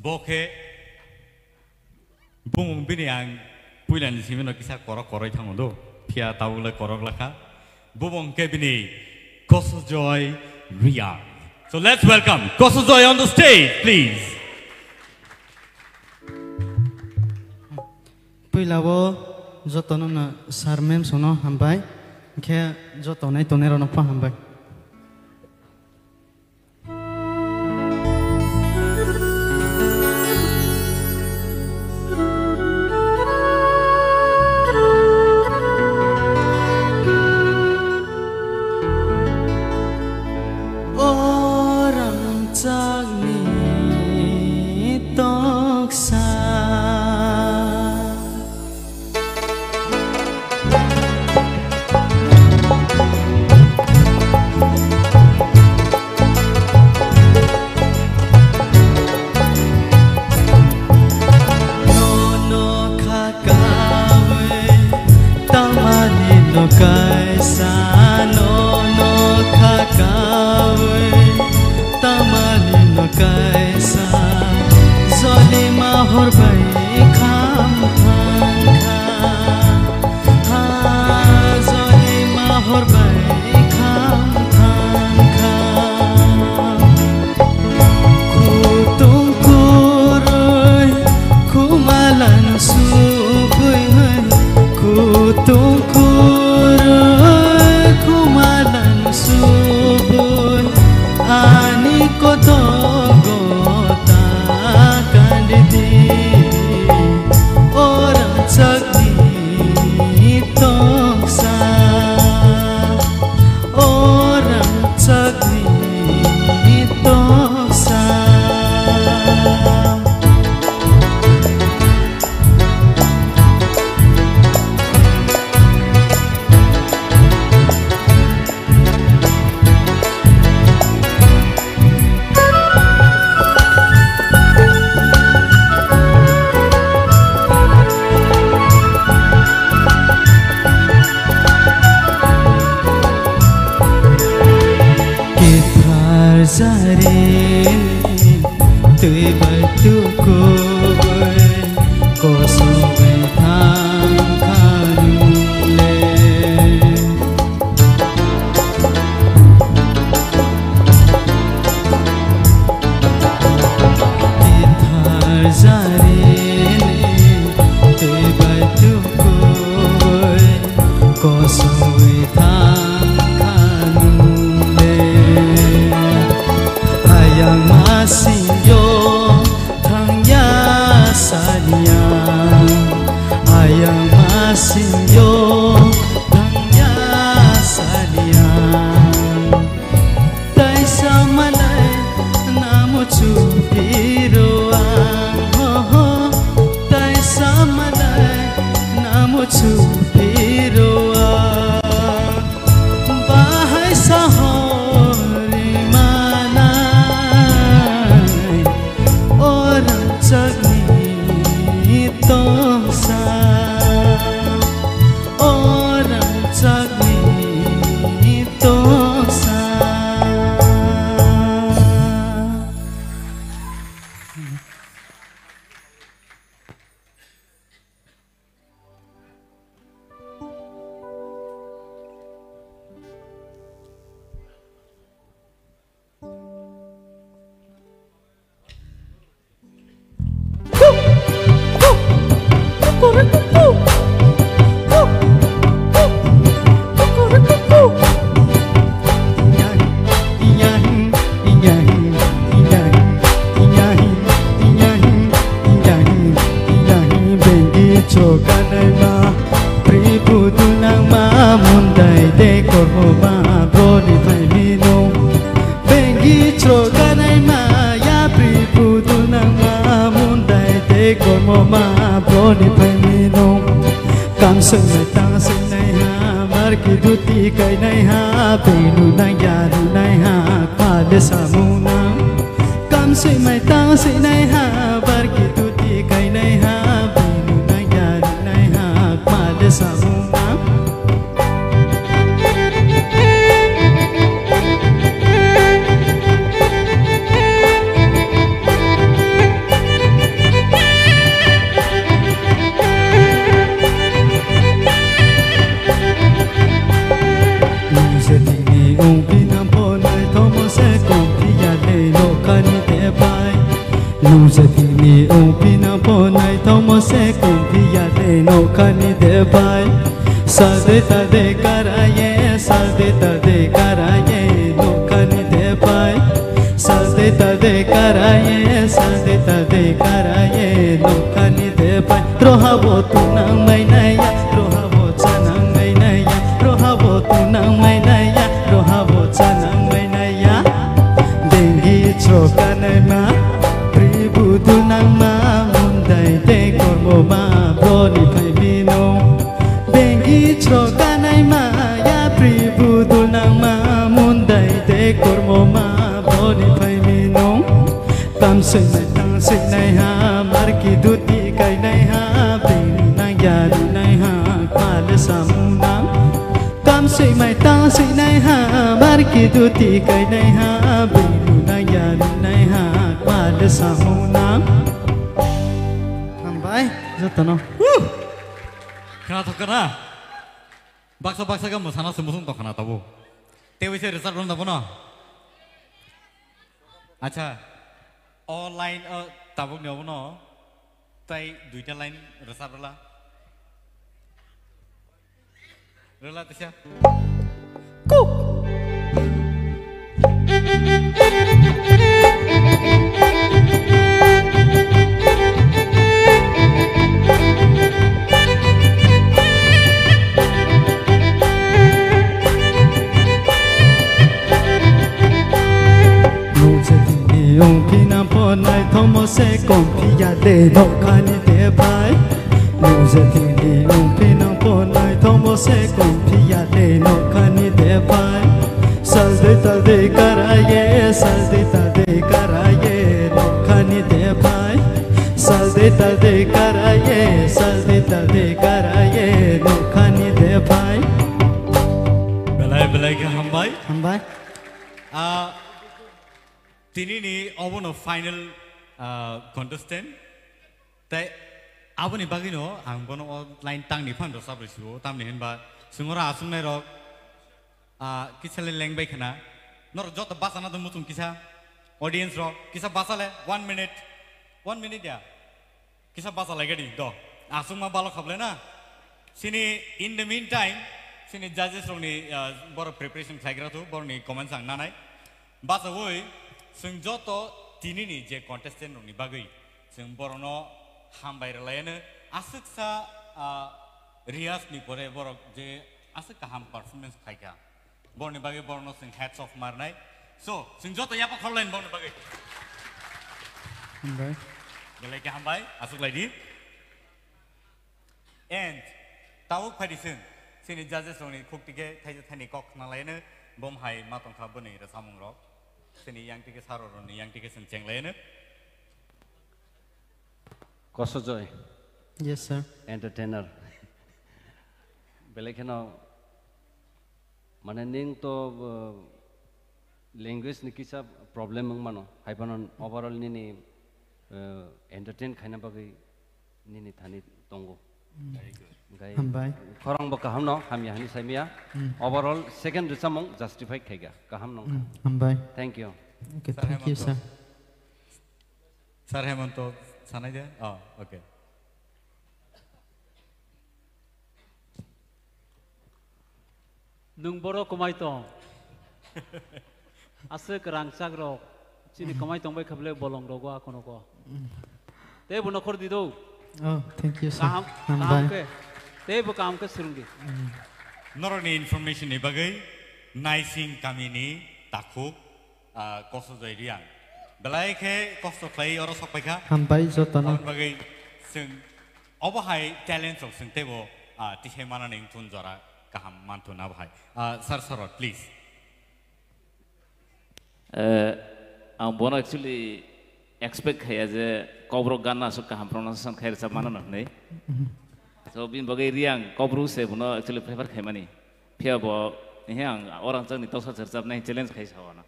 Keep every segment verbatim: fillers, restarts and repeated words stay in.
Bo khe bumung bini ang puilani simino kisa korok koroi thango do. Phiya tabuk le korok lakha. Bumung khe bini Kosojoy Reang. So let's welcome Kosojoy on the stage, please. Puila o jotono no sir ma'am sono hambai, hwnkhe joto nai tongnai rokno pha hambai. O rangchakni toksa. Nono kha kawi tamani no kaisa, nono kha kawi tamani no kaisa, jolima hor bai kham thang kha. Ha jolima hor bai kham thang kha. Kutung kurui khumalan subui, kutung kurui khumalan subui, ani kotogo ta kandi di, o rangchakni toksa, o rangchakni toksa. Kithar jarini twi bai tukui kosoi thang kha nung le. Kithar jarini twi bai tukui kosoi thang kha nung le. Ayang masing yo thangya saniya, ayang masing yo thangya saniya. Taisa malai namo chupiro ang, ho, ho. Taisa malai namo chupiro ang. Bahai sahori manai, o rangchakni toksa, o rangchakni toksa. Bengki chwkanaima pri pudunangma mundai de kormo ma broni phaimino. Bengki chwkanaima yapri pudunangma mundai de kormo ma broni phaimino. Kamswk mai tangswk nai ha, marki duti kainai ha, bengnu nang yaru nai ha, kma de samung nang. Kamswk mai tangswk nai ha, barki duti kainai ha, bengnu nang yaru nai ha, kma de samung nang. Nung je thini ungpina bo naithokmo se kumphiya de nokhani de bai. Salde talde karaye, salde talde karaye nokhani de bai. Salde talde karaye, salde talde karaye nokhani de bai. Rohabo tunang mainaya, rohabo chanang mainaya, rohabo tunang mainaya, rohabo chanang mainaya. Dengi chro kanaima, pri budul nangma, mundai de kormo ma, broni phai bino. Dengi chro kanaima, ya pri budul nangma, mundai de kormo ma, broni phai bino. Tam sing nai, tang sing nai ha, marki duti kai nai ha, bini nang ya ri nai ha, kmale samung nang. Tam sui mai tang sui nai ha, mar ki duti kai nai ha, bini nang ya nung nai ha, kmal samung nang. Hambai, jotono. Khna thok khna. Baksa baksa ga mwsana se musung tong khna tabo. Tewi se result rom da bono. Acha, o line o tabuk ni obono tai duita line result rwla. Rwla tisa. Kuk. Nung je thini ungpina bo naithokmo se kumphiya de nokhani de bai. Nung je thini ungpina bo naithokmo se kumphiya de nokhani de bai. Salde talde karaye, salde talde karaye nokhani de bai. Salde talde karaye, salde talde karaye nokhani de bai. Belai belai khe hambai. Hambai. Ah, tini ni obono final, ah, contestant. Tai aboni bagwi no ang bono o line tang ni phan rwchap rw sio. Tamni hinba swngora aswk nai rok, ah, kisa le leng bai khna. Nor joto basa na do muchung kisa. Audience rok kisa basa le one minute. One minute ya. Kisa basa lai gadi do. Aswk ma balo khap le na. Sini in the meantime, sini judges rok ni, ah, boro preparation khlai gra thu, boro ni comments ang nanai. Bachawi, chwng joto tini ni je contestant rok ni bagwi, chwng borok no hambai rwlai ano, aswk sa, ah, riyas ni pore borok je aswk kaham performance khai kha. Borok ni bagwi borok no chwng hats off mar nai. So, chwng joto yapha khor line borok ni bagwi. Hambai. Belai khe hambai, aswk lai di. And tabuk phai di chwng, chini judges rok ni khuk tike thaisa thani kok khna lai no, bom hai ma tong kha bwni rwchapmung rok. Chini yang tike sir rok ni yang tike chwng cheng lai no. Kosojoy. Yes, sir. Entertainer. Belai kheno, mane, ning to, uh, language ni kisa problem wng mano, hai phano overall nini, uh, entertain khaina bagwi nini thani tongo. Mm. Very good. Hambai. Khorang bo kaham no, hamya hani saimya. Mm. Overall second rwchapmung justify khaikha, kaham nong kha. Mm, hambai. Thank you. Okay, sir, thank you, Hemanto. Sir. Sir Hemanto, sanai de? Oh, okay. Nwng boro kwmai tong. Aswk rangchak rok. Chini kwmai tong bai kha bwle bolong rogo akono ko. Tei bo nokhor di do. Oh, thank you, sir. Kaham, kaham khe. Tei bo kaham khe swrwng di. Norokni information ni bagwi Naising kamini takhuk, ah, Kosojoy Riang. Belai khe kosto khlai oro sok paikha. Hambai jotono. Aboni bagwi chwng obo hai talent rok chwng teibo, ah, tisai manani wngthun jora kaham manthun abo hai. Ah, sir, sir, please. Eh, ang bono actually expect khaiya je Kokborok gan aswk kaham pronunciation khai rwchap mano hwnwi. So, bini bagwi Riang Kokborok se bono actually prefer khaimani. Phiya bo, he ang orang changni toksa rwchapnai challenge khai sa wano.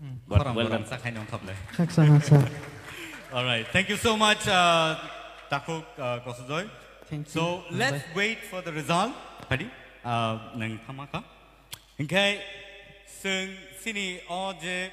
Mm. But khorang well done. Khorang sakhaino wngkha ble. Khaksa, khaksa. All right. Thank you so much, uh, Takhuk, uh, Kosojoy. Thank you. So, let's wait for the result. Padi, uh, nang thamaka. Hinkhe, chwng chini o je